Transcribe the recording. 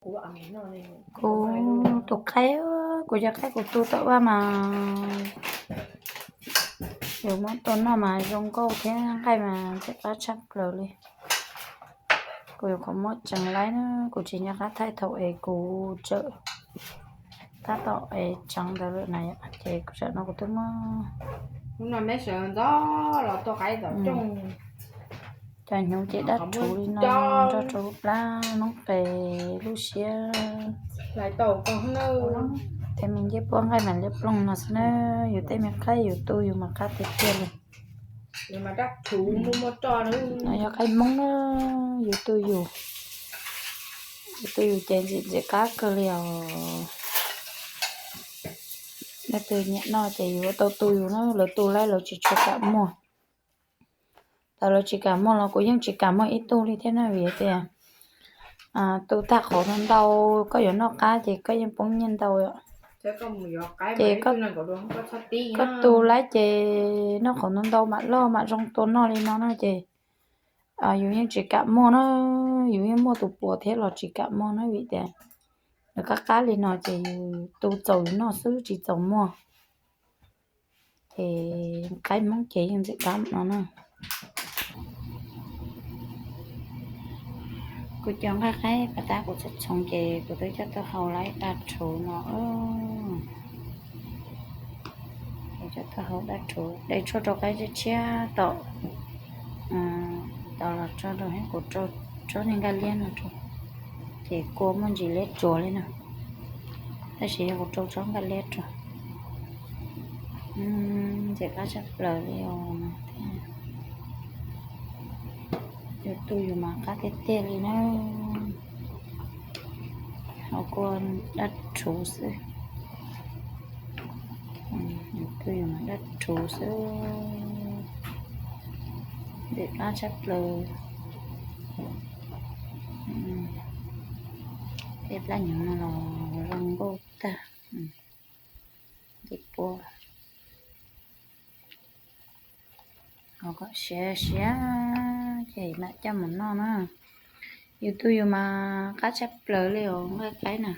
Kuv tus qaib, kuv cov qaib kuv tu tom vaj mas yus muab tua noj mas zoo nkauj thiab nqaij mas ntxim qab tshaj plaws li. Kuv yuav kom muab tseev laib na, kuv tsis nco qab thaij thaum es kuv tseem tab tom es tseev ntawd lawm na yom, ces kuv tam no kuv twb muab cov hnyuv ces dab rhuv li no nrog rau lub plab noob qes lub siab. Tej me ncej puab nqaij mas liab ploog no xwb na, yus tej me qaib yus tu yus mas qab tiag tiag li. No yog qaib Hmoob na, yus tu yus, yus tu yus ces ntxim ntxim qab kawg li os. Leej twg nyiam noj ces yus tau tu yus na, lawv tu laib lawv tsis tshua kam muag. Thaum lawv tsis kam muag los kuv yeej tsis kam muag ib tug li thiab na, vim tias tu tag qhov ntau ntau, koj yuav noj qab ces koj yeej poob nyiaj ntau. Ces koj tu laib ces noj qhov ntau ntau mam loj mam zoo tua noj li no na ces yus yeej tsis kam muag na, yus yeej muaj tus puas thiab los tsis kam muag na, vim tias nws qab qab li no ces yus tu txaus yus noj xwb tsis txaus muag. Ces qaib Hmoob ces yeej ntxim qab no na. Kuv cov nqaij qaib pas tab kuv txhob txhoov ces kuv twb coj tuaj hau lawm dab rhuv no. Coj tuaj hau dab rhuv de tshuaj rau qaib tshiab tshiab tom, tom los tso rau thiab kuv rau tsob niag nkaj liab no rau, ces kua muaj ntsis liab tsuas li no, tab sis yog kuv rau tsob nkaj liab rau. Ntxim qab tshaj plaws li os. Yus tu yus mas qab tiag tiag li na. Hau kua dab rhuv xwb. Yus tu yus mas dab rhuv xwb. Ntxim qab tshaj plaws. Tej plab hnyuv no los zoo nkauj tag. Ncej puab, siav siav ces mam coj mus noj na. Yus tu yus mas qab tshaj plaws li os nqaij qaib na.